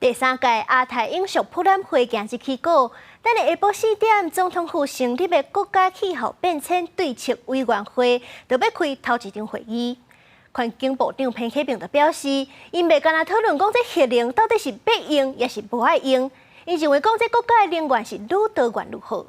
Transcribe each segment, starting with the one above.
第三屆亞太永續博覽會今日起鼓，等下下晡4點，總統府成立的國家氣候變遷對策委員會，就欲開頭一場會議。環境部長彭凱平就表示，𪜶袂干焦討論講這核能到底是欲用抑是無愛用，𪜶認為講這國家的能源是愈多元愈好。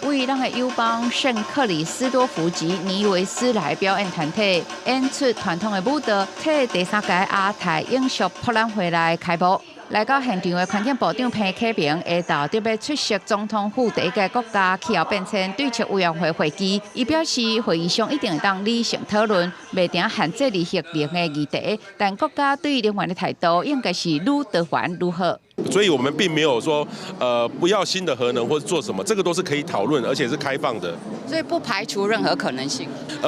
為咱的友邦聖克里斯多福及尼維斯來表演團體演出傳統的舞蹈，替第三屆亞太永續博覽會來開幕。來到現場的環境部長彭凱平下晝特別出席總統府第一屆國家氣候變遷對策委員會會議，伊表示會議上一定會當理性討論，袂定限制核能的議題，但國家對能源的態度應該是愈多元愈好。所以我們並沒有說，不要新的核能或者做什麼，這個都是可以討論，而且是開放的。所以不排除任何可能性。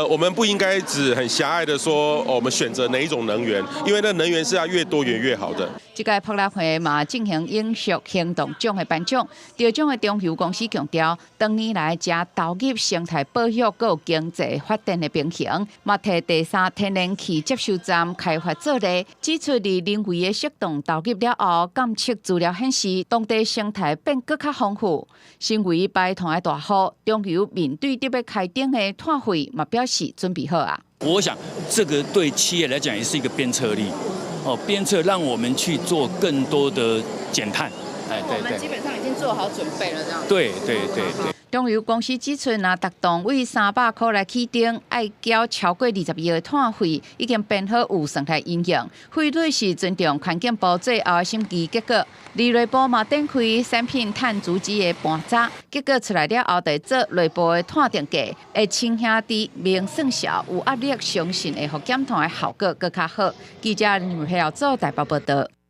我們不應該只很狹隘的說，我們選擇哪一種能源，因為那能源是要越多元越好的。這屆博覽會嘛進行永續行動獎的頒獎，得獎的中油公司強調，多年來誠投入生態保育閣經濟發展的平衡，嘛提第三天然氣接收站開發做例，指出佇人為的適當投入了後，監測資料顯示當地生態變閣較豐富。身為排碳的大戶，中油面對著欲開徵的碳費，嘛表示準備好啊。我想這個對企業來講也是一個鞭策力。哦，鞭策讓我們去做更多的減碳。哎，對對。我們基本上已經做好準備了，這樣。對對對對。中油公司指出，若達動為300箍來起徵，愛繳超過20億的碳費，已經編好預算來因應。費率是尊重環境部最後的審議結果。而內部嘛展開產品碳足跡的盤查，結果出來了後，就做內部的碳定價，會親兄弟明算數有壓力，相信會予減碳的效果閣較好。記者林佩瑤做台北報道。